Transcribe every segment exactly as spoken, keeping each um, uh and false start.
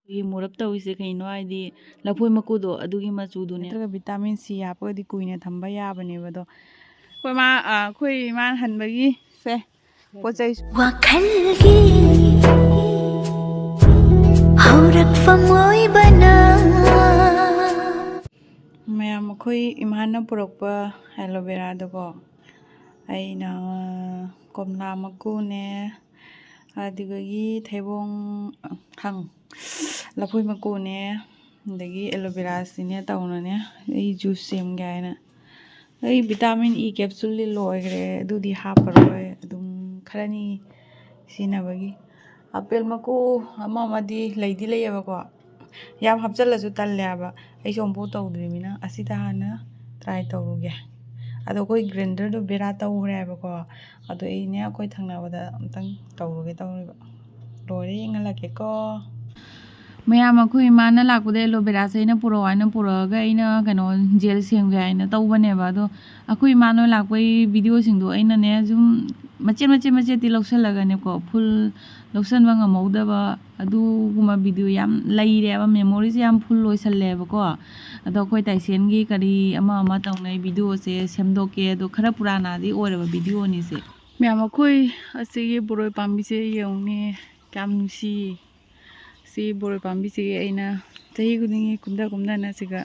ꯑꯩꯈꯣꯏꯒꯤ ꯃꯨꯔꯞ ꯇꯧꯔꯤꯁꯦ ꯀꯩꯅꯣ ꯍꯥꯏꯗꯤ ꯂꯐꯣꯏ ꯃꯀꯨꯗꯣ ꯑꯗꯨꯒꯤ ꯃꯆꯨꯗꯨꯅꯦ꯫ ꯅꯠꯇ꯭ꯔꯒ ꯚꯤꯇꯥꯃꯤꯟ ꯁꯤ ꯍꯥꯞꯄꯒꯗꯤ ꯀꯨꯏꯅ ꯊꯝꯕ ꯌꯥꯕꯅꯦꯕ꯫ ꯑꯗꯣ ꯑꯩꯈꯣꯏ ꯃꯥ, ꯑ, ꯑꯩꯈꯣꯏ ꯏꯃꯥꯅ ꯍꯟꯕꯒꯤ ꯁꯦ ꯄꯣꯠ ꯆꯩ꯫ ꯋꯥꯈꯜꯒꯤ ꯍꯧꯔꯛꯐꯝ ꯑꯣꯏꯕꯅ꯫ ꯃꯌꯥꯝ, ꯑꯩꯈꯣꯏ ꯏꯃꯥꯅ ꯄꯨꯔꯛꯄ ꯑꯦꯂꯣ ꯚꯦꯔꯥꯗꯣꯀꯣ, ꯑꯩꯅ ꯀꯣꯝꯂꯥ ꯃꯀꯨꯅꯦ, ꯑꯗꯨꯗꯒꯤ ꯊꯩꯕꯣꯡ, ꯍꯪ, ꯂꯐꯣꯏ ꯃꯀꯨꯅꯦ, ꯑꯗꯒꯤ ꯑꯦꯂꯣ ꯚꯦꯔꯥꯁꯤꯅꯦ ꯇꯧꯅꯅꯦ ꯑꯩ ꯖꯨꯁ ꯁꯦꯝꯒꯦ ꯍꯥꯏꯅ꯫ ꯑꯩ ꯚꯤꯇꯥꯃꯤꯟ ꯏ ꯀꯦꯞꯁꯨꯜꯗꯤ ꯂꯣꯏꯈ꯭ꯔꯦ, ꯑꯗꯨꯗꯤ ꯍꯥꯞꯄꯔꯣꯏ, ꯑꯗꯨꯝ ꯈꯔꯅꯤ ꯁꯤꯖꯤꯟꯅꯕꯒꯤ꯫ ꯑꯄꯦꯜ ꯃꯀꯨ ꯑꯃ ꯑꯃꯗꯤ ꯂꯩꯗꯤ ꯂꯩꯌꯦꯕꯀꯣ, ꯌꯥꯝ ꯍꯥꯞꯆꯜꯂꯁꯨ ꯇꯜꯂꯦ ꯍꯥꯏꯕ꯫ ꯑꯩꯁꯨ ꯑꯃꯨꯛꯐꯥꯎ ꯇꯧꯗ꯭ꯔꯤꯕꯅꯤꯅ ꯑꯁꯤꯗ ꯍꯥꯟꯅ ꯇ꯭ꯔꯥꯏ ꯇꯧꯔꯨꯒꯦ꯫ ꯑꯗꯣ ꯑꯩꯈꯣꯏ ꯒ꯭ꯔꯥꯏꯟꯗꯔꯗꯣ ꯕꯦꯔꯥ ꯇꯧꯈ꯭ꯔꯦ ꯍꯥꯏꯕꯀꯣ, ꯑꯗꯣ ꯑꯩꯅꯦ ꯑꯩꯈꯣꯏ ꯊꯪꯅꯕꯗ ꯑꯝꯇꯪ ꯇꯧꯔꯨꯒꯦ ꯇꯧꯔꯤꯕ꯫ ꯂꯣꯏꯔꯦ, ꯌꯦꯡꯍꯜꯂꯛꯀꯦꯀꯣ꯫ ꯃꯌꯥꯝ, ꯑꯩꯈꯣꯏ ꯏꯃꯥꯅ ꯂꯥꯛꯄꯗ ꯑꯦꯂꯣ ꯚꯦꯔꯥꯁꯦ ꯑꯩꯅ ꯄꯨꯔꯛꯑꯣ ꯍꯥꯏꯅ ꯄꯨꯔꯛꯑꯒ ꯑꯩꯅ ꯀꯩꯅꯣ ꯖꯦꯜ ꯁꯦꯝꯒꯦ ꯍꯥꯏꯅ ꯇꯧꯕꯅꯦꯕ꯫ ꯑꯗꯣ ꯑꯩꯈꯣꯏ ꯏꯃꯥꯅ ꯂꯥꯛꯄꯒꯤ ꯚꯤꯗꯤꯑꯣꯁꯤꯡꯗꯣ ꯑꯩꯅꯅꯦ ꯁꯨꯝ ꯃꯆꯦꯠ ꯃꯆꯦꯠ ꯃꯆꯦꯠꯇꯤ ꯂꯧꯁꯜꯂꯒꯅꯦꯀꯣ, ꯐꯨꯜ ꯂꯧꯁꯟꯕ ꯉꯝꯍꯧꯗꯕ ꯑꯗꯨꯒꯨꯝꯕ ꯚꯤꯗꯤꯑꯣ ꯌꯥꯝ ꯂꯩꯔꯦꯕ, ꯃꯦꯃꯣꯔꯤꯁꯦ ꯌꯥꯝ ꯐꯨꯜ ꯑꯣꯏꯁꯜꯂꯦꯕꯀꯣ꯫ ꯑꯗꯣ ꯑꯩꯈꯣꯏ ꯇꯥꯏꯁꯦꯟꯒꯤ ꯀꯔꯤ ꯑꯃ ꯑꯃ ꯇꯧꯅꯩ ꯚꯤꯗꯤꯑꯣꯁꯦ ꯁꯦꯝꯗꯣꯛꯀꯦ꯫ ꯑꯗꯣ ꯈꯔ ꯄꯨꯔꯥꯅꯥꯗꯤ ꯑꯣꯏꯔꯕ ꯚꯤꯗꯤꯑꯣꯅꯤꯁꯦ꯫ ꯃꯌꯥꯝ, ꯑꯩꯈꯣꯏ ꯑꯁꯤꯒꯤ ꯕꯣꯔꯣꯏ ꯄꯥꯝꯕꯤꯁꯦ ꯌꯦꯡꯉꯨꯅꯦ, ꯀꯌꯥꯝ ꯅꯨꯡꯁꯤ꯫ ꯁꯤ ꯕꯣꯔꯣꯏ ꯄꯥꯝꯕꯤꯁꯤꯒꯤ ꯑꯩꯅ ꯆꯍꯤ ꯈꯨꯗꯤꯡꯒꯤ ꯀꯨꯝꯊ ꯀꯨꯝꯊꯅ ꯁꯤꯒ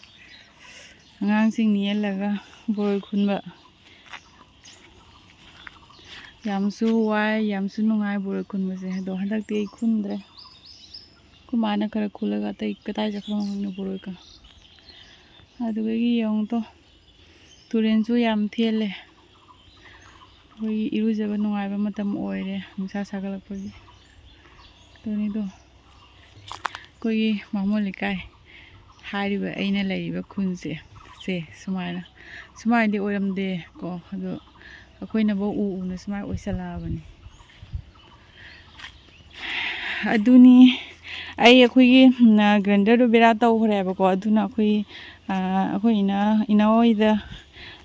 ꯑꯉꯥꯡꯁꯤꯡ ꯅꯦꯛꯍꯜꯂꯒ ꯕꯣꯔꯣꯏ ꯈꯨꯟꯕ꯫ ꯌꯥꯝꯁꯨ ꯋꯥꯏ, ꯌꯥꯝꯁꯨ ꯅꯨꯡꯉꯥꯏ ꯕꯣꯔꯣꯏ ꯈꯨꯟꯕꯁꯦ꯫ ꯑꯗꯣ ꯍꯟꯗꯛꯇꯤ ꯑꯩ ꯈꯨꯟꯗ꯭ꯔꯦ꯫ ꯑꯩꯈꯣꯏ ꯃꯥꯅ ꯈꯔ ꯈꯨꯜꯂꯒ ꯑꯇꯩ ꯀꯗꯥꯏ ꯆꯠꯈ꯭ꯔꯕꯅꯣ ꯈꯪꯗꯦ ꯕꯣꯔꯣꯏꯒ꯫ ꯑꯗꯨꯗꯒꯤ ꯌꯦꯡꯉꯨ ꯇꯣ, ꯇꯨꯔꯦꯟꯁꯨ ꯌꯥꯝ ꯊꯦꯜꯂꯦ꯫ ꯑꯩꯈꯣꯏꯒꯤ ꯏꯔꯨꯖꯕ ꯅꯨꯡꯉꯥꯏꯕ ꯃꯇꯝ ꯑꯣꯏꯔꯦ, ꯅꯨꯡꯁꯥ ꯁꯥꯒꯠꯂꯛꯄꯒꯤ꯫ ꯑꯗꯨꯅꯤꯗꯣ, ꯑꯩꯈꯣꯏꯒꯤ ꯕꯥꯃꯣꯟ ꯂꯩꯀꯥꯏ ꯍꯥꯏꯔꯤꯕ ꯑꯩꯅ ꯂꯩꯔꯤꯕ ꯈꯨꯟꯁꯦ, ꯁꯦ ꯁꯨꯃꯥꯏꯅ, ꯁꯨꯃꯥꯏꯅꯗꯤ ꯑꯣꯏꯔꯝꯗꯦ ꯀꯣ, ꯑꯗꯣ ꯑꯩꯈꯣꯏꯅꯐꯧ ꯎ ꯎꯅ ꯁꯨꯃꯥꯏꯅ ꯑꯣꯏꯁꯜꯂꯛꯑꯕꯅꯤ꯫ ꯑꯗꯨꯅꯤ, ꯑꯩ ꯑꯩꯈꯣꯏꯒꯤ, ꯎꯝ, ꯒ꯭ꯔꯥꯏꯟꯗꯔꯗꯨ ꯕꯦꯔꯥ ꯇꯧꯈ꯭ꯔꯦꯕꯀꯣ꯫ ꯑꯗꯨꯅ ꯑꯩꯈꯣꯏ, ꯑ, ꯑꯩꯈꯣꯏ ꯏꯅꯥ-, ꯏꯅꯥꯎ ꯍꯣꯏꯗ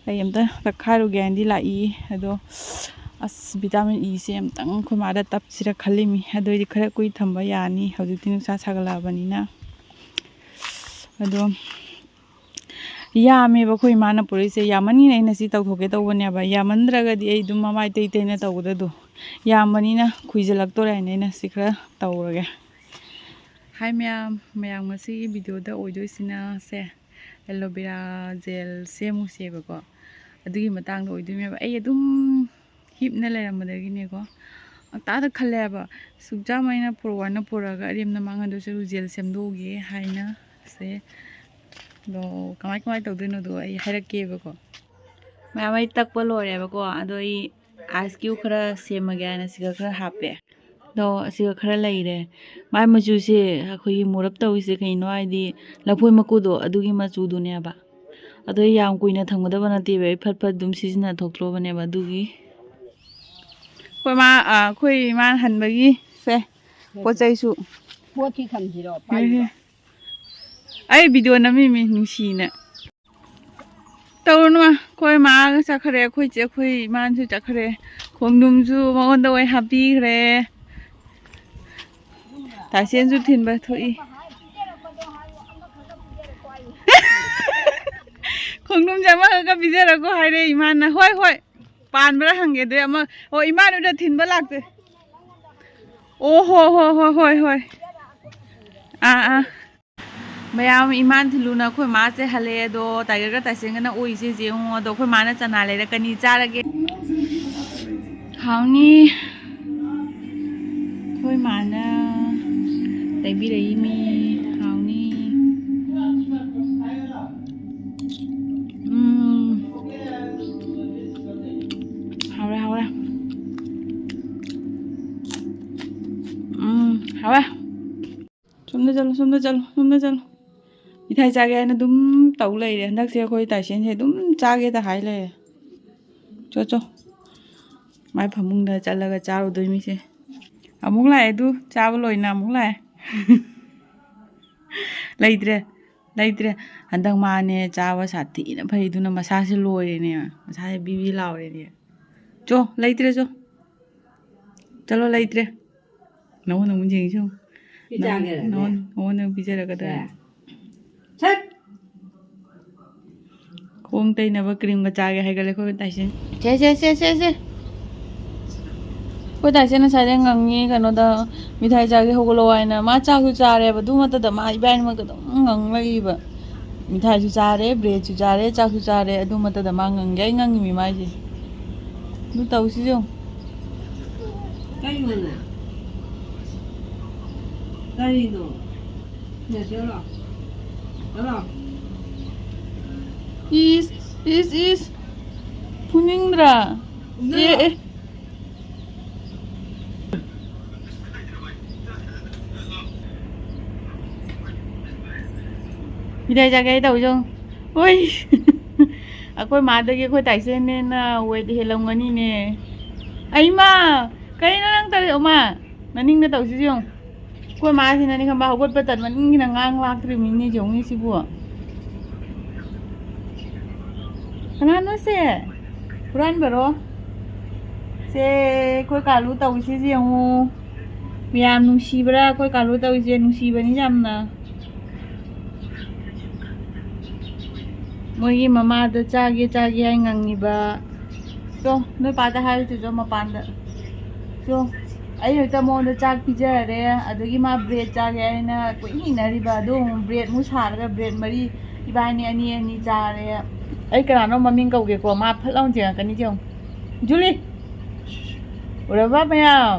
ꯑꯩ ꯑꯝꯇ ꯇꯛꯈꯥꯏꯔꯨꯒꯦ ꯍꯥꯏꯅꯗꯤ ꯂꯥꯛꯏ꯫ ꯑꯗꯣ ꯑꯁ, ꯚꯤꯇꯥꯃꯤꯟ ꯏꯁꯦ ꯑꯝꯇꯪ ꯑꯩꯈꯣꯏ ꯃꯥꯗ ꯇꯞꯁꯤꯔ ꯈꯜꯂꯤꯃꯤ꯫ ꯑꯗꯨꯑꯣꯏꯗꯤ ꯈꯔ ꯀꯨꯏ ꯊꯝꯕ ꯌꯥꯅꯤ, ꯍꯧꯖꯤꯛꯇꯤ ꯅꯨꯡꯁꯥ ꯁꯥꯒꯠꯂꯛꯑꯕꯅꯤꯅ꯫ ꯑꯗꯣ ꯌꯥꯝꯃꯦꯕ ꯑꯩꯈꯣꯏ ꯏꯃꯥꯅ ꯄꯨꯔꯛꯏꯁꯦ꯫ ꯌꯥꯝꯃꯟꯒꯤꯅ ꯑꯩꯅ ꯁꯤ ꯇꯧꯊꯣꯛꯀꯦ ꯇꯧꯕꯅꯦꯕ꯫ ꯌꯥꯝꯃꯟꯗ꯭ꯔꯒꯗꯤ ꯑꯩ ꯑꯗꯨꯝ ꯃꯃꯥꯏ ꯇꯩ ꯇꯩꯅ ꯇꯧꯕꯗ ꯑꯗꯣ ꯌꯥꯝꯕꯅꯤꯅ ꯈꯨꯏꯖꯜꯂꯛꯇꯣꯔꯦ ꯍꯥꯏꯅ ꯑꯩꯅ ꯁꯤ ꯈꯔ ꯇꯧꯔꯒꯦ꯫ ꯍꯥꯏ ꯃꯌꯥꯝ, ꯃꯌꯥꯝ ꯉꯁꯤꯒꯤ ꯚꯤꯗꯤꯑꯣꯗ ꯑꯣꯏꯗꯣꯏꯁꯤꯅ ꯁꯦ ꯑꯦꯂꯣꯚꯦꯔꯥ ꯖꯦꯜ ꯁꯦꯝꯃꯨꯁꯦꯕꯀꯣ꯫ ꯑꯗꯨꯒꯤ ꯃꯇꯥꯡꯗ ꯑꯣꯏꯗꯣꯏꯅꯦꯕ꯫ ꯑꯩ ꯑꯗꯨꯝ ꯍꯤꯞꯅ ꯂꯩꯔꯝꯕꯗꯒꯤꯅꯦꯀꯣ꯫ ꯉꯟꯇꯥꯗ ꯈꯜꯂꯦ ꯍꯥꯏꯕ, ꯁꯨꯛ ꯌꯥꯝ ꯑꯩꯅ ꯄꯨꯔꯛꯑꯣꯅ ꯄꯨꯔꯛꯑꯒ ꯑꯔꯦꯝꯅ ꯃꯥꯡꯍꯟꯗꯣꯏ ꯁꯔꯨꯛ ꯖꯦꯜ ꯁꯦꯝꯗꯣꯛꯎꯒꯦ ꯍꯥꯏꯅ ꯁꯦ꯫ ꯑꯗꯣ ꯀꯃꯥꯏ ꯀꯃꯥꯏ ꯇꯧꯗꯣꯏꯅꯣꯗꯣ ꯑꯩ ꯍꯥꯏꯔꯛꯀꯦꯕꯀꯣ꯫ ꯃꯌꯥꯝ ꯑꯩ ꯇꯛꯄ ꯂꯣꯏꯔꯦꯕꯀꯣ꯫ ꯑꯗꯣ ꯑꯩ ꯑꯥꯏꯁ ꯀ꯭ꯌꯨꯕ ꯈꯔ ꯁꯦꯝꯃꯒꯦ ꯍꯥꯏꯅ ꯁꯤꯒ ꯈꯔ ꯍꯥꯞꯄꯦ꯫ ꯑꯗꯣ ꯑꯁꯤꯒ ꯈꯔ ꯂꯩꯔꯦ꯫ ꯃꯥꯏ ꯃꯆꯨꯁꯦ ꯑꯩꯈꯣꯏꯒꯤ ꯃꯨꯔꯞ ꯇꯧꯔꯤꯁꯦ ꯀꯩꯅꯣ ꯍꯥꯏꯗꯤ ꯂꯐꯣꯏ ꯃꯀꯨꯗꯣ ꯑꯗꯨꯒꯤ ꯃꯆꯨꯗꯨꯅꯦꯕ꯫ ꯑꯗꯣ ꯑꯩ ꯌꯥꯝ ꯀꯨꯏꯅ ꯊꯝꯒꯗꯕ ꯅꯠꯇꯦꯕ, ꯑꯩ ꯐꯠ ꯐꯠ ꯑꯗꯨꯝ ꯁꯤꯖꯤꯟꯅ ꯊꯣꯛꯇ꯭ꯔꯣꯕꯅꯦꯕ ꯑꯗꯨꯒꯤ꯫ ꯑꯩꯈꯣꯏ ꯃꯥ, ꯑ, ꯑꯩꯈꯣꯏ ꯏꯃꯥꯅ ꯍꯟꯕꯒꯤ ꯁꯦ ꯄꯣꯠ ꯆꯩꯁꯨ꯫ ꯄꯣꯠꯁꯤ ꯊꯝꯁꯤꯔꯣ? ꯍꯦ, ꯍꯦ꯫ ꯑꯩ ꯚꯤꯗꯤꯑꯣ ꯅꯝꯃꯤꯃꯤ ꯅꯨꯡꯁꯤꯅ꯫ ꯇꯧꯔꯨꯅꯨ, ꯑꯩꯈꯣꯏ ꯃꯥꯒ ꯆꯠꯈ꯭ꯔꯦ, ꯑꯩꯈꯣꯏ ꯆꯦ, ꯑꯩꯈꯣꯏ ꯏꯃꯥꯅꯁꯨ ꯆꯠꯈ꯭ꯔꯦ꯫ ꯈꯣꯡꯗ꯭ꯔꯨꯝꯁꯨ ꯃꯉꯣꯟꯗ ꯑꯣꯏ ꯍꯥꯞꯄꯤꯈ꯭ꯔꯦ꯫ ꯇꯥꯏꯁꯦꯟꯁꯨ ꯊꯤꯟꯕ ꯊꯣꯛꯏ꯫ ꯈꯣꯡꯗ꯭ꯔꯨꯝꯁꯦ ꯑꯃꯈꯛꯀ ꯄꯤꯖꯔꯒꯣ ꯍꯥꯏꯔꯦ ꯏꯃꯥꯅ꯫ ꯍꯣꯏ, ꯍꯣꯏ, ꯄꯥꯟꯕ꯭ꯔꯥ ꯍꯪꯒꯦ꯫ ꯑꯗꯨꯗꯤ ꯑꯃ, ꯑꯣ, ꯏꯃꯥꯅ ꯎꯗ ꯊꯤꯟꯕ ꯂꯥꯛꯇꯦ꯫ ꯑꯣ ꯍꯣ ꯍꯣ ꯍꯣ ꯍꯣꯏ ꯍꯣꯏ꯫ ꯑꯥ ꯑꯥ꯫ ꯃꯌꯥꯝ, ꯏꯃꯥꯟ ꯊꯤꯜꯂꯨꯅ ꯑꯩꯈꯣꯏ ꯃꯥꯁꯦ ꯍꯜꯂꯛꯑꯦ꯫ ꯑꯗꯣ ꯇꯥꯏꯒꯔꯒ ꯇꯥꯏꯁꯦꯟꯒꯅ ꯑꯣꯏꯁꯦ ꯌꯦꯡꯉꯣ꯫ ꯑꯗꯣ ꯑꯩꯈꯣꯏ ꯃꯥꯅ ꯆꯅꯥ ꯂꯩꯔꯛꯀꯅꯤ, ꯆꯥꯔꯒꯦ꯫ ꯍꯥꯎꯅꯤ꯫ ꯑꯩꯈꯣꯏ ꯃꯥꯅ ꯂꯩꯕꯤꯔꯛꯏ ꯃꯤ꯫ ꯍꯥꯎꯅꯤ꯫ ꯎꯝ꯫ ꯍꯥꯎꯔꯦ, ꯍꯥꯎꯔꯦ꯫ ꯎꯝ, ꯍꯥꯎꯔꯦ꯫ ꯁꯣꯝꯗ ꯆꯠꯂꯣ, ꯁꯣꯝꯗ ꯆꯠꯂꯣ, ꯁꯣꯝꯗ ꯆꯠꯂꯣ꯫ ꯃꯤꯊꯥꯏ ꯆꯥꯒꯦ ꯍꯥꯏꯅ ꯑꯗꯨꯝ ꯇꯧ ꯂꯩꯔꯦ꯫ ꯍꯟꯗꯛꯁꯦ ꯑꯩꯈꯣꯏ ꯇꯥꯏꯁꯦꯟꯁꯦ ꯑꯗꯨꯝ ꯆꯥꯒꯦꯗ ꯍꯥꯏ ꯂꯩꯔꯦ꯫ ꯆꯣ, ꯆꯣ꯫ ꯃꯥꯏ ꯐꯃꯨꯡꯗ ꯆꯠꯂꯒ ꯆꯥꯔꯨꯗꯣꯏ ꯃꯤꯁꯦ꯫ ꯑꯃꯨꯛ ꯂꯥꯛꯑꯦ ꯑꯗꯨ, ꯆꯥꯕ ꯂꯣꯏꯅ ꯑꯃꯨꯛ ꯂꯥꯛꯑꯦ꯫ ꯂꯩꯇ꯭ꯔꯦ, ꯂꯩꯇ꯭ꯔꯦ꯫ ꯍꯟꯗꯛ ꯃꯥꯅꯦ ꯆꯥꯕ ꯁꯥꯊꯤꯅ ꯐꯩ, ꯑꯗꯨꯅ ꯃꯁꯥꯁꯦ ꯂꯣꯏꯔꯦꯅꯦ꯫ ꯃꯁꯥꯁꯦ ꯕꯤ ꯕꯤ ꯂꯥꯎꯔꯦꯅꯦ꯫ ꯆꯣ, ꯂꯩꯇ꯭ꯔꯦ, ꯆꯣ꯫ ꯆꯠꯂꯣ, ꯂꯩꯇ꯭ꯔꯦ꯫ ꯅꯉꯣꯟꯗ ꯑꯃꯨꯛ ꯌꯦꯡꯉꯤꯁꯤ ꯌꯦꯡꯉꯨ꯫ ꯄꯤꯖꯒꯦꯔꯅꯦ? ꯅꯉꯣꯟ-, ꯅꯉꯣꯟꯗ ꯑꯃꯨꯛ ꯄꯤꯖꯔꯛꯀꯗ꯭ꯔꯥ? ꯁꯦ꯫ ꯁꯠ! ꯈꯣꯡ ꯇꯩꯅꯕ ꯀ꯭ꯔꯤꯝꯒ ꯆꯥꯒꯦ ꯍꯥꯏꯒꯠꯂꯦ ꯑꯩꯈꯣꯏ ꯇꯥꯏꯁꯦꯟ꯫ ꯁꯦ, ꯁꯦ, ꯁꯦ, ꯁꯦ, ꯁꯦ꯫ ꯑꯩꯈꯣꯏ ꯇꯥꯏꯁꯦꯟ ꯉꯁꯥꯏꯗꯩ ꯉꯪꯉꯤ ꯀꯩꯅꯣꯗ, "ꯃꯤꯊꯥꯏ ꯆꯥꯒꯦ ꯍꯧꯒꯠꯂꯣ" ꯍꯥꯏꯅ꯫ ꯃꯥ ꯆꯥꯛꯁꯨ ꯆꯥꯔꯦꯕ, ꯑꯗꯨ ꯃꯇꯝꯗ ꯃꯥ ꯏꯕꯥꯅꯤꯃꯛꯇ ꯑꯗꯨꯝ ꯉꯪ ꯂꯩꯕ꯫ ꯃꯤꯊꯥꯏꯁꯨ ꯆꯥꯔꯦ, ꯕ꯭ꯔꯦꯗꯁꯨ ꯆꯥꯔꯦ, ꯆꯥꯛꯁꯨ ꯆꯥꯔꯦ, ꯑꯗꯨ ꯃꯇꯝꯗ ꯃꯥ ꯉꯪꯒꯦ ꯑꯩ ꯉꯪꯉꯤꯃꯤ ꯃꯥꯏꯁꯦ꯫ ꯑꯗꯨ ꯇꯧꯁꯤ ꯌꯦꯡꯉꯨ꯫ ꯀꯩꯅꯣꯅꯦ? ꯀꯔꯤꯅꯣ? ꯅꯦ, ꯆꯠꯂꯣ꯫ ꯆꯠꯂꯣ꯫ ꯏꯁ, ꯏꯁ, ꯏꯁ꯫ ꯐꯨꯅꯤꯡꯗ꯭ꯔꯥ? ꯐꯨꯅꯤꯡꯗ꯭ꯔꯣ? ꯑꯦ, ꯑꯦ꯫ ꯃꯤꯊꯥꯏ ꯆꯥꯒꯦ ꯍꯥꯏ ꯇꯧꯁꯤ ꯌꯦꯡꯉꯨ꯫ ꯍꯣꯏ꯫ ꯑꯩꯈꯣꯏ ꯃꯥꯗꯒꯤ ꯑꯩꯈꯣꯏ ꯇꯥꯏꯁꯦꯟꯅꯦꯅ ꯋꯦꯠ ꯍꯦꯜꯂꯝꯒꯅꯤꯅꯦ꯫ ꯑꯩꯃꯥ! ꯀꯩꯅꯣ ꯅꯪ ꯇꯧꯔꯤ? ꯑꯃ ꯅꯅꯤꯡꯗ ꯇꯧꯁꯤꯁꯨ ꯌꯦꯡꯉꯨ꯫ ꯑꯩꯈꯣꯏ ꯃꯥꯁꯤꯅꯅꯦ ꯈꯪꯕ, ꯍꯧꯒꯠꯄ ꯇꯟꯕ ꯅꯤꯡꯁꯤꯅ ꯉꯥꯡ ꯂꯥꯛꯇ꯭ꯔꯤꯕꯅꯤꯅꯦ, ꯌꯦꯡꯉꯨꯅꯦ ꯁꯤꯕꯨ꯫ ꯀꯅꯥꯅꯣ ꯁꯦ? ꯍꯨꯔꯥꯟꯕꯔꯣ? ꯁꯦ, ꯑꯩꯈꯣꯏ ꯀꯥꯂꯨ ꯇꯧꯁꯤꯁꯦ ꯌꯦꯡꯉꯨ꯫ ꯃꯌꯥꯝ ꯅꯨꯡꯁꯤꯕ꯭ꯔꯥ ꯑꯩꯈꯣꯏ ꯀꯥꯂꯨ ꯇꯧꯔꯤꯁꯦ? ꯅꯨꯡꯁꯤꯕꯅꯤ ꯌꯥꯝꯅ꯫ ꯃꯣꯏꯒꯤ ꯃꯃꯥꯗ ꯆꯥꯒꯦ ꯆꯥꯒꯦ ꯍꯥꯏ ꯉꯪꯉꯤꯕ꯫ ꯆꯣ, ꯅꯣꯏ ꯄꯥꯗ ꯍꯥꯏꯔꯨꯆꯣ, ꯆꯣ, ꯃꯄꯥꯟꯗ꯫ ꯆꯣ, ꯑꯩ ꯍꯦꯛꯇ ꯃꯉꯣꯟꯗ ꯆꯥꯛ ꯄꯤꯖꯔꯦ, ꯑꯗꯒꯤ ꯃꯥ ꯕ꯭ꯔꯦꯗ ꯆꯥꯒꯦ ꯍꯥꯏꯅ ꯀꯨꯏꯅ ꯏꯟꯅꯔꯤꯕ, ꯑꯗꯣ ꯑꯃꯨꯛ ꯕ꯭ꯔꯦꯗ ꯑꯃꯨꯛ ꯁꯥꯔꯒ ꯕ꯭ꯔꯦꯗ ꯃꯔꯤ, ꯏꯕꯥꯅꯤ ꯑꯅꯤ ꯑꯅꯤ ꯆꯥꯔꯦ꯫ ꯑꯩ ꯀꯅꯥꯅꯣ ꯃꯃꯤꯡ ꯀꯧꯒꯦꯀꯣ, ꯃꯥ ꯐꯠ ꯂꯥꯎꯅ ꯆꯦꯡꯉꯛꯀꯅꯤ ꯌꯦꯡꯉꯨ꯫ ꯖꯨꯂꯤ! ꯎꯔꯕ ꯃꯌꯥꯝ?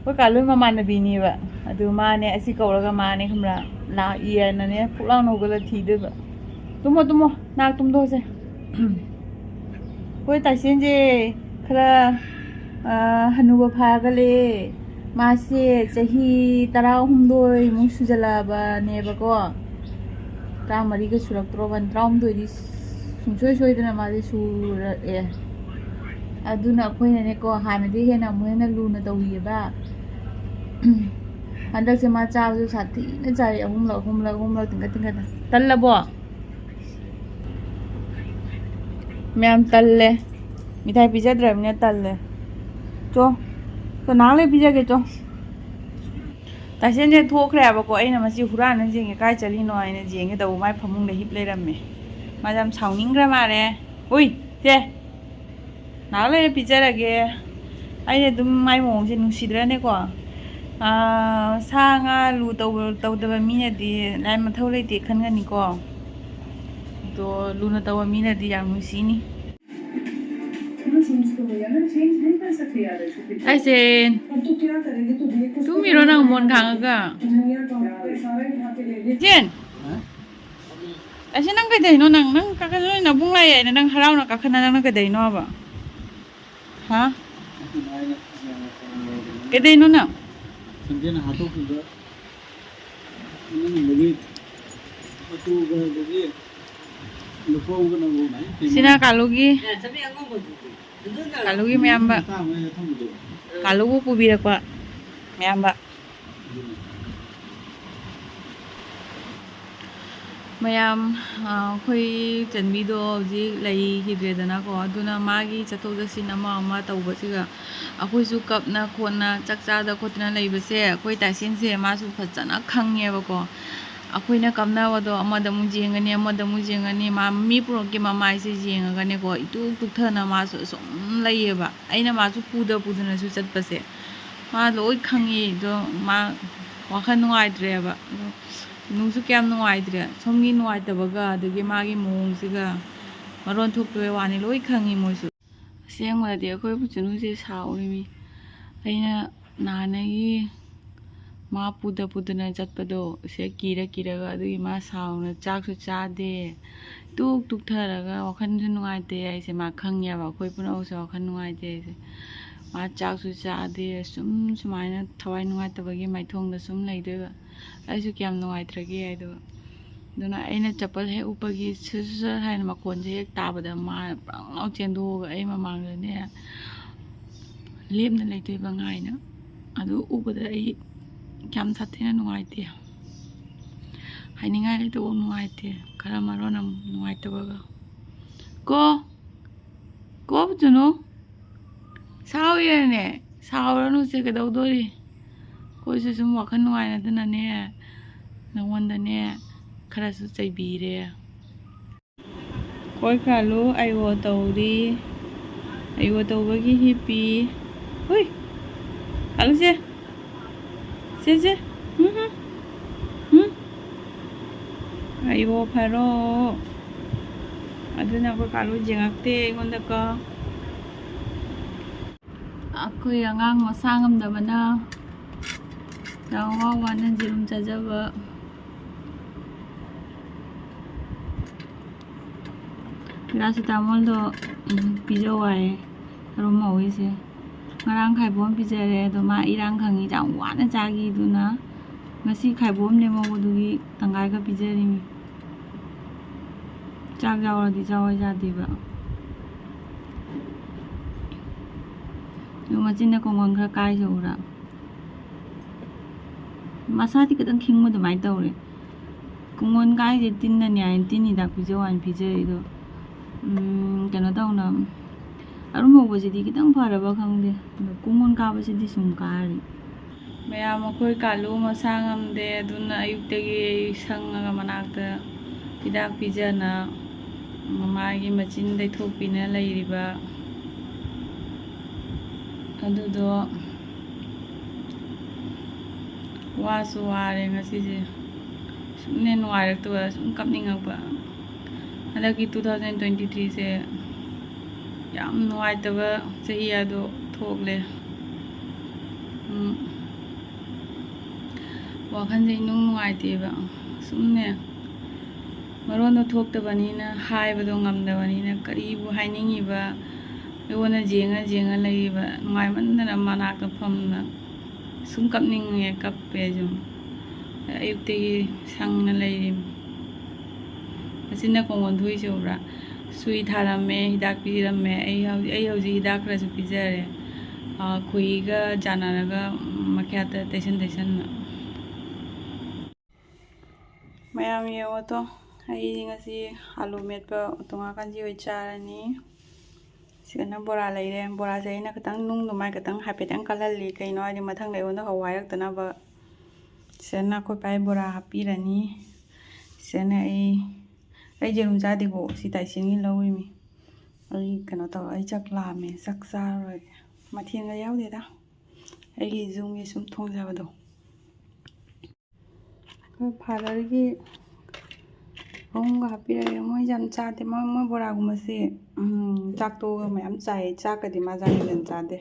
ꯑꯩꯈꯣꯏ ꯀꯥꯂꯨ ꯃꯃꯥꯟꯅꯕꯤꯅꯦꯕ꯫ ꯑꯗꯨ ꯃꯥꯅꯦ, ꯑꯁꯤ ꯀꯧꯔꯒ ꯃꯥꯅꯦ, ꯈꯪꯕ꯭ꯔꯥ? ꯂꯥꯛꯏ ꯍꯥꯏꯅꯅꯦ, ꯐꯨꯛ ꯂꯥꯎꯅ ꯍꯧꯒꯠꯂ ꯊꯤꯗꯣꯏꯕ꯫ ꯇꯨꯝꯃꯣ, ꯇꯨꯝꯃꯣ, ꯅꯥꯛ ꯇꯨꯝꯊꯣꯛꯑꯁꯦ꯫ ꯑꯩꯈꯣꯏ ꯇꯥꯏꯁꯦꯟꯁꯦ ꯈꯔ, ꯑ, ꯍꯅꯨꯕ ꯐꯥꯒꯠꯂꯦ꯫ ꯃꯥꯁꯦ ꯆꯍꯤ ꯇꯔꯥꯍꯨꯝꯗꯣꯏꯃꯨꯛ ꯁꯨꯖꯜꯂꯛꯑꯕꯅꯦꯕꯀꯣ꯫ ꯇꯔꯥꯃꯔꯤꯒ ꯁꯨꯔꯛꯇ꯭ꯔꯣꯕꯅꯤ, ꯇꯔꯥꯍꯨꯝꯗꯣꯏꯗꯤ ꯁꯨꯡꯁꯣꯏ ꯁꯣꯏꯗꯅ ꯃꯥꯗꯤ ꯁꯨꯔꯛꯑꯦ꯫ ꯑꯗꯨꯅ ꯑꯩꯈꯣꯏꯅꯅꯦꯀꯣ, ꯍꯥꯟꯅꯗꯤ ꯍꯦꯟꯅ ꯑꯃꯨꯛ ꯍꯦꯟꯅ ꯂꯨꯅ ꯇꯧꯕꯤꯑꯕ꯫ ꯍꯟꯗꯛꯁꯦ ꯃꯥ ꯆꯥꯕꯁꯨ ꯁꯥꯊꯤꯅ ꯆꯥꯏ, ꯑꯍꯨꯝꯂꯛ, ꯑꯍꯨꯝꯂꯛ, ꯑꯍꯨꯝꯂꯛ, ꯇꯤꯡꯈꯠ ꯇꯤꯡꯈꯠ꯫ ꯇꯜꯂꯕꯣ? ꯃꯌꯥꯝ ꯇꯜꯂꯦ꯫ ꯃꯤꯊꯥꯏ ꯄꯤꯖꯗ꯭ꯔꯕꯅꯤꯅ ꯇꯜꯂꯦ꯫ ꯆꯣ, ꯆꯣ, ꯅꯍꯥꯛ ꯂꯩ ꯄꯤꯖꯒꯦ, ꯆꯣ꯫ ꯇꯥꯏꯁꯦꯟꯁꯦ ꯊꯣꯛꯈ꯭ꯔꯦꯕꯀꯣ, ꯑꯩꯅ ꯃꯁꯤ ꯍꯨꯔꯥꯟꯅ ꯌꯦꯡꯒꯦ, ꯀꯥꯏ ꯆꯠꯂꯤꯅꯣ ꯍꯥꯏꯅ ꯌꯦꯡꯒꯦ ꯇꯧꯕ, ꯃꯥꯏ ꯐꯃꯨꯡꯗ ꯍꯤꯞ ꯂꯩꯔꯝꯃꯦ꯫ ꯃꯥꯁꯦ ꯌꯥꯝ ꯁꯥꯎꯅꯤꯡꯈ꯭ꯔ ꯃꯥꯜꯂꯦ꯫ ꯎꯏ, ꯁꯦ, ꯅꯍꯥꯛ ꯂꯩꯔ ꯄꯤꯖꯔꯒꯦ꯫ ꯑꯩꯅ ꯑꯗꯨꯝ ꯃꯥꯏ ꯃꯑꯣꯡꯁꯦ ꯅꯨꯡꯁꯤꯗ꯭ꯔꯅꯦꯀꯣ? ꯑꯥ, ꯁꯥ ꯉꯥ ꯂꯨ ꯇꯧꯕ, ꯇꯧꯗꯕ ꯃꯤꯅꯗꯤ ꯂꯥꯏ ꯃꯊꯧ ꯂꯩꯇꯦ ꯈꯟꯒꯅꯤꯀꯣ꯫ ꯑꯗꯣ ꯂꯨꯅ ꯇꯧꯕ ꯃꯤꯅꯗꯤ ꯌꯥꯝ ꯅꯨꯡꯁꯤꯅꯤ꯫ ꯑꯩꯁꯦ ꯇꯨꯝꯃꯤꯔꯣ ꯅꯪ ꯃꯣꯟ ꯈꯥꯡꯉꯒ? ꯖꯦꯟ! ꯑꯁꯤ ꯅꯪ ꯀꯩꯗꯧꯅꯣ? ꯅꯪ, ꯅꯪ ꯀꯥꯈꯠ-, ꯅꯣꯏ ꯅꯕꯨꯡ ꯂꯥꯛꯑꯦ ꯍꯥꯏꯅ ꯅꯪ ꯍꯔꯥꯎꯅ ꯀꯥꯈꯠꯅ ꯅꯪꯅ ꯀꯩꯗꯧꯅꯣ ꯍꯥꯏꯕ? ꯍꯥ? ꯀꯩꯗꯧꯅꯣ ꯅꯪ? ꯁꯟꯖꯦꯟ ꯍꯥꯠꯇꯣꯛꯈꯤꯕ ꯏꯃꯨꯡꯗꯒꯤ ꯃꯇꯨꯒ ꯑꯗꯒꯤ ꯅꯨꯄꯧꯒꯅꯕꯨ ꯁꯤꯅ ꯀꯥꯂꯨꯒꯤ, ꯀꯥꯂꯨꯒꯤ ꯃꯌꯥꯝꯕ꯫ ꯃꯆꯥ ꯑꯃ ꯊꯝꯕꯗꯣ꯫ ꯀꯥꯂꯨꯕꯨ ꯄꯨꯕꯤꯔꯛꯄ ꯃꯌꯥꯝꯕ꯫ ꯃꯌꯥꯝ, ꯑ, ꯑꯩꯈꯣꯏ ꯆꯟꯕꯤꯗꯣ ꯍꯧꯖꯤꯛ ꯂꯩꯈꯤꯗ꯭ꯔꯦꯗꯅꯀꯣ, ꯑꯗꯨꯅ ꯃꯥꯒꯤ ꯆꯠꯊꯣꯛ ꯆꯠꯁꯤꯟ ꯑꯃ ꯑꯃ ꯇꯧꯕꯁꯤꯒ ꯑꯩꯈꯣꯏꯁꯨ ꯀꯞꯅ ꯈꯣꯠꯅ ꯆꯥꯛ ꯆꯥꯗ ꯈꯣꯠꯇꯅ ꯂꯩꯕꯁꯦ ꯑꯩꯈꯣꯏ ꯇꯥꯏꯁꯦꯟꯁꯦ ꯃꯥꯁꯨ ꯐꯖꯅ ꯈꯪꯉꯦꯕꯀꯣ꯫ ꯑꯩꯈꯣꯏꯅ ꯀꯞꯅꯕꯗꯣ ꯑꯃꯗ ꯑꯃꯨꯛ ꯌꯦꯡꯒꯅꯤ, ꯑꯃꯗ ꯑꯃꯨꯛ ꯌꯦꯡꯒꯅꯤ, ꯃꯥ ꯃꯤ ꯄꯨꯝꯅꯃꯛꯀꯤ ꯃꯃꯥꯏꯁꯦ ꯌꯦꯡꯉꯒꯅꯦꯀꯣ, ꯏꯇꯨꯛ ꯇꯨꯛꯊꯅ ꯃꯥꯁꯨ ꯑꯁꯨꯝ ꯂꯩꯌꯦꯕ꯫ ꯑꯩꯅ ꯃꯥꯁꯨ ꯄꯨꯗ ꯄꯨꯗꯅꯁꯨ ꯆꯠꯄꯁꯦ ꯃꯥ ꯂꯣꯏ ꯈꯪꯉꯤ꯫ ꯑꯗꯣ ꯃꯥ ꯋꯥꯈꯜ ꯅꯨꯡꯉꯥꯏꯇ꯭ꯔꯦꯕ꯫ ꯑꯗꯣ ꯅꯨꯡꯁꯨ ꯀꯌꯥꯝ ꯅꯨꯡꯉꯥꯏꯇ꯭ꯔꯦ꯫ ꯁꯣꯝꯒꯤ ꯅꯨꯡꯉꯥꯏꯇꯕꯒ ꯑꯗꯒꯤ ꯃꯥꯒꯤ ꯃꯑꯣꯡꯁꯤꯒ ꯃꯔꯣꯟ ꯊꯣꯛꯇꯕꯩ ꯋꯥꯅꯤ, ꯂꯣꯏ ꯈꯪꯉꯤ ꯃꯣꯏꯁꯨ꯫ ꯑꯁꯦꯡꯕꯗꯗꯤ ꯑꯩꯈꯣꯏ ꯄꯨꯆꯅꯨꯁꯦ ꯁꯥꯎꯔꯤꯃꯤ꯫ ꯑꯩꯅ ꯅꯍꯥꯟꯗꯒꯤ ꯃꯥ ꯄꯨꯗ ꯄꯨꯗꯅ ꯆꯠꯄꯗꯣ ꯁꯦ ꯀꯤꯔ ꯀꯤꯔꯒ, ꯑꯗꯨꯒꯤ ꯃꯥ ꯁꯥꯎꯅ ꯆꯥꯛꯁꯨ ꯆꯥꯗꯦ, ꯇꯨꯛ ꯇꯨꯛꯊꯔꯒ ꯋꯥꯈꯜꯁꯨ ꯅꯨꯡꯉꯥꯏꯇꯦ ꯍꯥꯏꯁꯦ ꯃꯥ ꯈꯪꯉꯦꯕ꯫ ꯑꯩꯈꯣꯏ ꯄꯨꯝꯅꯃꯛꯁꯦ ꯋꯥꯈꯜ ꯅꯨꯡꯉꯥꯏꯇꯦ ꯍꯥꯏꯁꯦ꯫ ꯃꯥ ꯆꯥꯛꯁꯨ ꯆꯥꯗꯦ, ꯁꯨꯝ ꯁꯨꯃꯥꯏꯅ ꯊꯋꯥꯏ ꯅꯨꯡꯉꯥꯏꯇꯕꯒꯤ ꯃꯥꯏꯊꯣꯡꯗ ꯁꯨꯝ ꯂꯩꯗꯣꯏꯕ꯫ ꯑꯩꯁꯨ ꯀꯌꯥꯝ ꯅꯨꯡꯉꯥꯏꯇ꯭ꯔꯒꯦ ꯍꯥꯏꯗꯣ꯫ ꯑꯗꯨꯅ ꯑꯩꯅ ꯆꯄꯜ ꯍꯦꯛ ꯎꯞꯄꯒꯤ ꯁꯠ ꯁꯠ ꯁꯠ ꯍꯥꯏꯅ ꯃꯈꯣꯟꯁꯦ ꯍꯦꯛ ꯇꯥꯕꯗ ꯃꯥ ꯄ꯭ꯔꯪ ꯂꯥꯎ ꯆꯦꯟꯊꯣꯛꯑꯒ ꯑꯩ ꯃꯃꯥꯡꯗꯅꯦ ꯂꯦꯞꯅ ꯂꯩꯗꯣꯏꯕ ꯉꯥꯏꯅ꯫ ꯑꯗꯨ ꯎꯕꯗ ꯑꯩ ꯌꯥꯝ ꯁꯥꯊꯤꯅ ꯅꯨꯡꯉꯥꯏꯇꯦ꯫ ꯍꯥꯏꯅꯤꯡꯉꯥꯏ ꯂꯩꯇꯕ ꯅꯨꯡꯉꯥꯏꯇꯦ꯫ ꯈꯔ ꯃꯔꯣꯟ ꯑꯃ ꯅꯨꯡꯉꯥꯏꯇꯕꯒ꯫ ꯀꯣ? ꯀꯣꯞꯇꯨꯅꯨ꯫ ꯁꯥꯎꯔꯤꯔꯅꯦ? ꯁꯥꯎꯔꯅꯨꯁꯦ, ꯀꯩꯗꯧꯗꯣꯔꯤ? ꯑꯩꯈꯣꯏꯁꯨ ꯁꯨꯝ ꯋꯥꯈꯜ ꯅꯨꯡꯉꯥꯏꯅꯗꯅꯅꯦ, ꯅꯉꯣꯟꯗꯅꯦ ꯈꯔꯁꯨ ꯆꯩꯕꯤꯔꯦ꯫ ꯑꯩꯈꯣꯏ ꯀꯥꯂꯨ ꯑꯥꯏꯑꯣ ꯇꯧꯔꯤ꯫ ꯑꯥꯏꯑꯣ ꯇꯧꯕꯒꯤ ꯍꯤꯞꯄꯤ꯫ ꯍꯨꯏ! ꯀꯥꯂꯨꯁꯦ! ꯁꯦ, ꯁꯦ! ꯎꯝ, ꯎꯝ, ꯎꯝ꯫ ꯑꯥꯏꯑꯣ ꯐꯔꯣ꯫ ꯑꯗꯨꯅ ꯑꯩꯈꯣꯏ ꯀꯥꯂꯨ ꯌꯦꯡꯉꯛꯇꯦ ꯑꯩꯉꯣꯟꯗꯀꯣ꯫ ꯑꯩꯈꯣꯏ ꯑꯉꯥꯡ ꯃꯁꯥ ꯉꯝꯗꯕꯅ ꯌꯥꯝ ꯋꯥ ꯋꯥꯅ ꯌꯦꯔꯨꯝ ꯆꯥꯖꯕ꯫ ꯄꯦꯔꯥꯁꯤꯇꯥꯃꯣꯜꯗꯣ, ꯎꯝ, ꯄꯤꯖꯧ ꯍꯥꯏꯌꯦ ꯑꯔꯨꯝ ꯃꯧꯒꯤꯁꯦ꯫ ꯉꯔꯥꯡ ꯈꯥꯏꯕꯣꯝ ꯄꯤꯖꯔꯦ, ꯑꯗꯣ ꯃꯥ ꯏꯔꯥꯡ ꯈꯪꯉꯤ ꯌꯥꯝ ꯋꯥꯅ ꯆꯥꯈꯤꯗꯨꯅ ꯉꯁꯤ ꯈꯥꯏꯕꯣꯝ ꯂꯦꯝꯍꯧꯕꯗꯨꯒꯤ ꯇꯪꯈꯥꯏꯒ ꯄꯤꯖꯔꯤꯃꯤ꯫ ꯆꯥꯛ ꯌꯥꯎꯔꯗꯤ ꯆꯥꯎ ꯌꯥꯗꯦꯕ꯫ ꯑꯗꯨ ꯃꯆꯤꯟꯗ ꯀꯣꯡꯒꯣꯟ ꯈꯔ ꯀꯥꯏꯁꯦ ꯎꯔ꯫ ꯃꯁꯥꯗꯤ ꯈꯤꯇꯪ ꯈꯤꯡꯕ ꯑꯗꯨꯃꯥꯏꯅ ꯇꯧꯔꯦ꯫ ꯀꯣꯡꯒꯣꯟ ꯀꯥꯏꯁꯦ ꯇꯤꯟꯅꯅꯤ ꯍꯥꯏꯅ ꯇꯤꯟ ꯍꯤꯗꯥꯛ ꯄꯤꯖꯧ ꯍꯥꯏꯅ ꯄꯤꯖꯔꯤꯗꯣ꯫ ꯎꯝ, ꯀꯩꯅꯣ ꯇꯧꯅ, ꯑꯔꯨꯝ ꯍꯧꯕꯁꯤꯗꯤ ꯈꯤꯇꯪ ꯐꯔꯕ ꯈꯪꯗꯦ, ꯑꯗꯣ ꯀꯣꯡꯒꯣꯟ ꯀꯥꯕꯁꯤꯗꯤ ꯁꯨꯝ ꯀꯥꯔꯤ꯫ ꯃꯌꯥꯝ ꯑꯩꯈꯣꯏ ꯀꯥꯂꯨ ꯃꯁꯥ ꯉꯝꯗꯦ, ꯑꯗꯨꯅ ꯑꯌꯨꯛꯇꯒꯤ ꯑꯩ ꯁꯪꯉꯒ ꯃꯅꯥꯛꯇ ꯍꯤꯗꯥꯛ ꯄꯤꯖꯅ ꯃꯃꯥꯒꯤ ꯃꯆꯤꯟ ꯇꯩꯊꯣꯛꯄꯤꯅ ꯂꯩꯔꯤꯕ꯫ ꯑꯗꯨꯗꯣ ꯋꯥꯁꯨ ꯋꯥꯔꯦ ꯉꯁꯤꯁꯦ꯫ ꯁꯨꯝꯅꯦ ꯅꯨꯡꯉꯥꯏꯔꯛꯇꯕ, ꯁꯨꯝ ꯀꯞꯅꯤꯡꯉꯛꯄ꯫ ꯍꯟꯗꯛꯀꯤ two thousand twenty threeꯁꯦ ꯌꯥꯝ ꯅꯨꯡꯉꯥꯏꯇꯕ ꯆꯍꯤ ꯑꯗꯣ ꯊꯣꯛꯂꯦ꯫ ꯎꯝ, ꯋꯥꯈꯜꯁꯦ ꯏꯅꯨꯡ ꯅꯨꯡꯉꯥꯏꯇꯦꯕ꯫ ꯁꯨꯝꯅꯦ ꯃꯔꯣꯟꯗꯣ ꯊꯣꯛꯇꯕꯅꯤꯅ, ꯍꯥꯏꯕꯗꯣ ꯉꯝꯗꯕꯅꯤꯅ, ꯀꯔꯤꯕꯨ ꯍꯥꯏꯅꯤꯡꯉꯤꯕ? ꯑꯩꯉꯣꯟꯗ ꯌꯦꯡꯉ ꯌꯦꯡꯉ ꯂꯩꯔꯤꯕ, ꯅꯨꯡꯉꯥꯏꯃꯟꯗꯅ ꯃꯅꯥꯛꯇ ꯐꯝꯅ ꯁꯨꯝ ꯀꯞꯅꯤꯡꯉꯦ, ꯀꯞꯄꯦ ꯁꯨꯝ꯫ ꯑꯌꯨꯛꯇꯒꯤ ꯁꯪꯅ ꯂꯩꯔꯤꯝ꯫ ꯃꯆꯤꯟꯅ ꯀꯣꯡꯒꯣꯟ ꯊꯣꯛꯏꯁꯦ ꯎꯕ꯭ꯔꯥ? ꯁꯨꯏ ꯊꯥꯔꯝꯃꯦ, ꯍꯤꯗꯥꯛ ꯄꯤꯔꯝꯃꯦ꯫ ꯑꯩ ꯍꯧꯖꯤꯛ, ꯑꯩ ꯍꯧꯖꯤꯛ ꯍꯤꯗꯥꯛ ꯈꯔꯁꯨ ꯄꯤꯖꯔꯦ꯫ ꯑꯥ, ꯈꯣꯏꯍꯤꯒ ꯆꯥꯟꯅꯔꯒ, ꯎꯝ, ꯃꯈ꯭ꯌꯥꯠꯇ ꯇꯩꯁꯟ ꯇꯩꯁꯟꯅ꯫ ꯃꯌꯥꯝ ꯌꯦꯡꯉꯣ ꯇꯣ, ꯑꯩ ꯉꯁꯤ ꯑꯂꯨ ꯃꯦꯠꯄ ꯎꯇꯣꯡ ꯉꯥ ꯀꯥꯟꯖꯤ ꯑꯣꯏ ꯆꯥꯔꯅꯤ꯫ ꯁꯤꯗꯅ ꯕꯣꯔꯥ ꯂꯩꯔꯦ꯫ ꯕꯣꯔꯥꯁꯦ ꯑꯩꯅ ꯈꯤꯇꯪ ꯅꯨꯡꯗꯣ ꯃꯥꯏ ꯈꯤꯇꯪ ꯍꯥꯏꯐꯦꯠꯇꯪ ꯀꯜꯍꯜꯂꯤ, ꯀꯩꯅꯣ ꯍꯥꯏꯗꯤ ꯃꯊꯪꯗ ꯑꯩꯉꯣꯟꯗ ꯍꯧ ꯍꯥꯏꯔꯛꯇꯅꯕ꯫ ꯁꯤꯗꯅ ꯑꯩꯈꯣꯏ ꯄꯥꯏ ꯕꯣꯔꯥ ꯍꯥꯞꯄꯤꯔꯅꯤ꯫ ꯁꯤꯗꯅ ꯑꯩ ꯑꯩ ꯌꯦꯔꯨꯝ ꯆꯥꯗꯦꯀꯣ, ꯁꯤ ꯇꯥꯏꯁꯤꯟꯒꯤ ꯂꯧꯔꯤꯃꯤ꯫ ꯑꯩ ꯀꯩꯅꯣ ꯇꯧꯔ, ꯑꯩ ꯆꯥꯛ ꯂꯥꯝꯃꯦ, ꯆꯥꯛ ꯆꯥꯔꯨꯔꯒꯦ꯫ ꯃꯊꯦꯜꯒ ꯌꯥꯎꯗꯦꯗ, ꯑꯩꯒꯤ ꯌꯨꯝꯒꯤ ꯁꯨꯝ ꯊꯣꯡꯖꯕꯗꯣ꯫ ꯑꯩꯈꯣꯏ ꯐꯥꯗꯔꯒꯤ ꯑꯍꯨꯝꯒ ꯍꯥꯞꯄꯤꯔꯒꯦ꯫ ꯃꯣꯏ ꯌꯥꯝ ꯆꯥꯗꯦ꯫ ꯃꯣꯏ, ꯃꯣꯏ ꯕꯣꯔꯥꯒꯨꯝꯕꯁꯦ, ꯎꯝ, ꯆꯥꯛ ꯇꯣꯛꯑꯒ ꯃꯌꯥꯝ ꯆꯥꯏꯌꯦ꯫ ꯆꯥꯛꯀꯗꯤ ꯃꯥ ꯆꯥꯡ ꯍꯦꯟꯅ ꯆꯥꯗꯦ꯫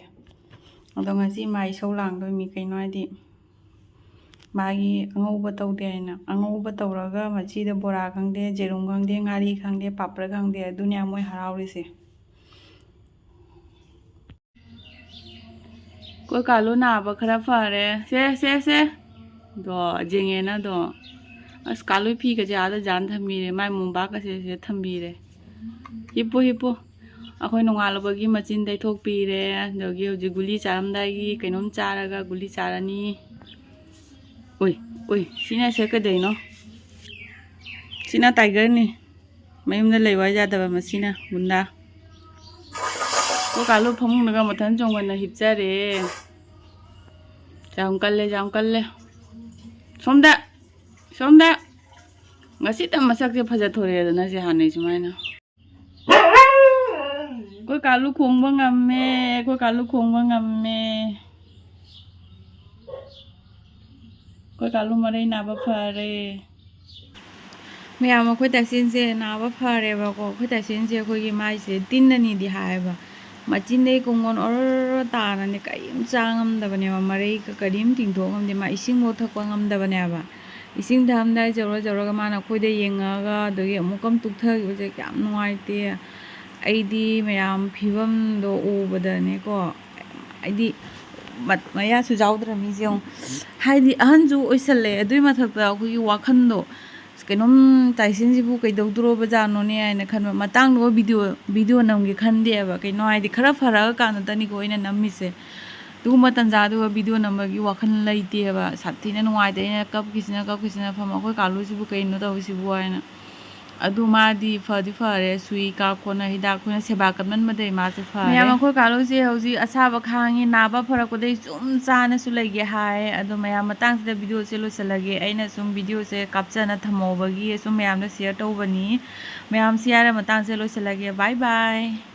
ꯑꯗꯣ ꯉꯁꯤ ꯃꯥ ꯏꯁꯧ ꯂꯥꯡꯗꯣꯏꯃꯤ꯫ ꯀꯩꯅꯣ ꯍꯥꯏꯗꯤ, ꯃꯥꯒꯤ ꯑꯉꯧꯕ ꯇꯧꯗꯦ ꯍꯥꯏꯅ꯫ ꯑꯉꯧꯕ ꯇꯧꯔꯒ ꯃꯆꯤꯗ ꯕꯣꯔꯥ ꯈꯪꯗꯦ, ꯌꯦꯔꯨꯝ ꯈꯪꯗꯦ, ꯉꯥꯔꯤ ꯈꯪꯗꯦ, ꯄꯥꯄ꯭ꯔ ꯈꯪꯗꯦ, ꯑꯗꯨꯅꯦ ꯃꯣꯏ ꯍꯔꯥꯎꯔꯤꯁꯦ꯫ ꯑꯩꯈꯣꯏ ꯀꯥꯂꯨ ꯅꯥꯕ ꯈꯔ ꯐꯔꯦ꯫ ꯁꯦ, ꯁꯦ, ꯁꯦ꯫ ꯗꯣ, ꯖꯦꯡꯉꯦꯅ ꯗꯣ꯫ ꯑꯁ, ꯀꯥꯂꯨ ꯐꯤꯒꯁꯦ ꯑꯥꯗ ꯌꯥꯟ ꯊꯝꯕꯤꯔꯦ꯫ ꯃꯥꯏ ꯃꯣꯝꯄꯥꯛꯀꯁꯦ ꯁꯤꯗ ꯊꯝꯕꯤꯔꯦ꯫ ꯍꯤꯞꯄꯨ, ꯍꯤꯞꯄꯨ꯫ ꯑꯩꯈꯣꯏ ꯅꯣꯡꯉꯥꯜꯂꯛꯄꯒꯤ ꯃꯆꯤꯟ ꯇꯩꯊꯣꯛꯄꯤꯔꯦ꯫ ꯑꯗꯒꯤ ꯍꯧꯖꯤꯛ ꯒꯨꯂꯤ ꯆꯥꯔꯝꯗꯥꯏꯒꯤ ꯀꯩꯅꯣꯝ ꯆꯥꯔꯒ ꯒꯨꯂꯤ ꯆꯥꯔꯅꯤ꯫ ꯎꯏ, ꯎꯏ, ꯁꯤꯅ ꯁꯦ ꯀꯩꯗꯧꯅꯣ? ꯁꯤꯅ ꯇꯥꯏꯒꯔꯅꯤ꯫ ꯃꯌꯨꯝꯗ ꯂꯩꯕ ꯌꯥꯗꯕ ꯃꯁꯤꯅ, ꯒꯨꯟꯗꯥ꯫ ꯑꯩꯈꯣꯏ ꯀꯥꯂꯨ ꯐꯃꯨꯡꯗꯒ ꯃꯊꯟ ꯆꯣꯡꯗꯅ ꯍꯤꯞꯆꯔꯦ꯫ ꯌꯥꯝ ꯀꯜꯂꯦ, ꯌꯥꯝ ꯀꯜꯂꯦ꯫ ꯁꯣꯝꯗ, ꯁꯣꯝꯗ꯫ ꯉꯁꯤꯇ ꯃꯁꯛꯁꯦ ꯐꯖꯊꯣꯔꯛꯑꯦꯗꯅ, ꯁꯤ ꯍꯥꯟꯅꯩ ꯁꯨꯃꯥꯏꯅ꯫ ꯑꯩꯈꯣꯏ ꯀꯥꯂꯨ ꯈꯣꯡꯕ ꯉꯝꯃꯦ, ꯑꯩꯈꯣꯏ ꯀꯥꯂꯨ ꯈꯣꯡꯕ ꯉꯝꯃꯦ꯫ ꯑꯩꯈꯣꯏ ꯀꯥꯂꯨ ꯃꯔꯩ ꯅꯥꯕ ꯐꯔꯦ꯫ ꯃꯌꯥꯝ, ꯑꯩꯈꯣꯏ ꯇꯥꯏꯁꯦꯟꯁꯦ ꯅꯥꯕ ꯐꯔꯦꯕꯀꯣ꯫ ꯑꯩꯈꯣꯏ ꯇꯥꯏꯁꯦꯟꯁꯦ ꯑꯩꯈꯣꯏꯒꯤ ꯃꯥꯏꯁꯦ ꯇꯤꯟꯅꯅꯤꯗꯤ ꯍꯥꯏꯌꯦꯕ꯫ ꯃꯆꯤꯟꯗꯩ ꯀꯣꯡꯒꯣꯟ ꯑꯣꯔꯣ ꯇꯥꯔꯅꯤ, ꯀꯔꯤꯝ ꯆꯥ ꯉꯝꯗꯕꯅꯦꯕ꯫ ꯃꯔꯩꯒ ꯀꯔꯤꯝ ꯇꯤꯡꯊꯣꯛ ꯉꯝꯗꯦ꯫ ꯃꯥ ꯏꯁꯤꯡꯐꯥꯎ ꯊꯛꯄ ꯉꯝꯗꯕꯅꯦꯕ꯫ ꯏꯁꯤꯡ ꯊꯛꯑꯝꯗꯥꯏ ꯖꯧꯔ ꯖꯧꯔꯒ ꯃꯥꯅ ꯑꯩꯈꯣꯏꯗ ꯌꯦꯡꯉꯛꯑꯒ, ꯑꯗꯒꯤ ꯑꯃꯨꯛꯀ ꯑꯃꯨꯛ ꯇꯨꯛꯊꯈꯤꯕꯁꯦ ꯀꯌꯥꯝ ꯅꯨꯡꯉꯥꯏꯇꯦ꯫ ꯑꯩꯗꯤ ꯃꯌꯥꯝ ꯐꯤꯕꯝꯗꯣ ꯎꯕꯗꯅꯦꯀꯣ, ꯍꯥꯏꯗꯤ ꯃꯠ-, ꯃꯌꯥꯁꯨ ꯌꯥꯎꯗ꯭ꯔꯕꯅꯤ ꯌꯦꯡꯉꯣ꯫ ꯍꯥꯏꯗꯤ ꯑꯍꯟꯁꯨ ꯑꯣꯏꯁꯜꯂꯛꯑꯦ, ꯑꯗꯨꯏ ꯃꯊꯛꯇ ꯑꯩꯈꯣꯏꯒꯤ ꯋꯥꯈꯜꯗꯣ ꯀꯩꯅꯣꯝ, ꯇꯥꯏꯁꯤꯟꯁꯤꯕꯨ ꯀꯩꯗꯧꯗꯣꯔꯣꯕꯖꯥꯠꯅꯣꯅꯦ ꯍꯥꯏꯅ ꯈꯟꯕ ꯃꯇꯥꯡꯗꯨꯒ ꯚꯤꯗꯤꯑꯣ, ꯚꯤꯗꯤꯑꯣ ꯅꯝꯒꯦ ꯈꯟꯗꯦꯕ꯫ ꯀꯩꯅꯣ ꯍꯥꯏꯗꯤ ꯈꯔ ꯐꯔꯛꯑ ꯀꯥꯟꯗꯇꯅꯤꯀꯣ ꯑꯩꯅ ꯅꯝꯃꯤꯁꯦ꯫ ꯑꯗꯨꯒꯨꯝꯕ ꯇꯟꯖꯥꯗꯨꯒ ꯚꯤꯗꯤꯑꯣ ꯅꯝꯕꯒꯤ ꯋꯥꯈꯜ ꯂꯩꯇꯦꯕ꯫ ꯁꯥꯊꯤꯅ ꯅꯨꯡꯉꯥꯏꯇꯦ꯫ ꯑꯩꯅ ꯀꯞꯈꯤꯁꯤꯅ, ꯀꯞꯈꯤꯁꯤꯅ ꯐꯝꯃ, "ꯑꯩꯈꯣꯏ ꯀꯥꯂꯨꯁꯤꯕꯨ ꯀꯩꯅꯣ ꯇꯧꯔꯤꯁꯤꯕꯨ?" ꯍꯥꯏꯅ꯫ ꯑꯗꯨ ꯃꯥꯗꯤ ꯐꯗꯤ ꯐꯔꯦ, ꯁꯨꯏ ꯀꯥꯞ ꯈꯣꯠꯅ ꯍꯤꯗꯥꯛ ꯑꯩꯈꯣꯏꯅ ꯁꯦꯕꯥ ꯀꯟꯃꯟꯕꯗꯩ ꯃꯥꯁꯦ ꯐꯔꯦ꯫ ꯃꯌꯥꯝ, ꯑꯩꯈꯣꯏ ꯀꯥꯂꯨꯁꯦ ꯍꯧꯖꯤꯛ ꯑꯁꯥꯕ ꯈꯥꯡꯉꯤ, ꯅꯥꯕ ꯐꯔꯛꯄꯗꯩ ꯁꯨꯝ ꯆꯥꯅꯁꯨ ꯂꯩꯒꯦ ꯍꯥꯏ꯫ ꯑꯗꯣ ꯃꯌꯥꯝ, ꯃꯇꯥꯡꯁꯤꯗ videoꯁꯦ ꯂꯣꯏꯁꯤꯜꯂꯒꯦ꯫ ꯑꯩꯅ ꯁꯨꯝ videoꯁꯦ ꯀꯥꯞꯆꯅ ꯊꯝꯍꯧꯕꯒꯤ ꯁꯨꯝ ꯃꯌꯥꯝꯗ share ꯇꯧꯕꯅꯤ꯫ ꯃꯌꯥꯝ, ꯁꯤ ꯍꯥꯏꯔ ꯃꯇꯥꯡꯁꯤꯗ ꯂꯣꯏꯁꯤꯜꯂꯒꯦ꯫ Bye bye꯫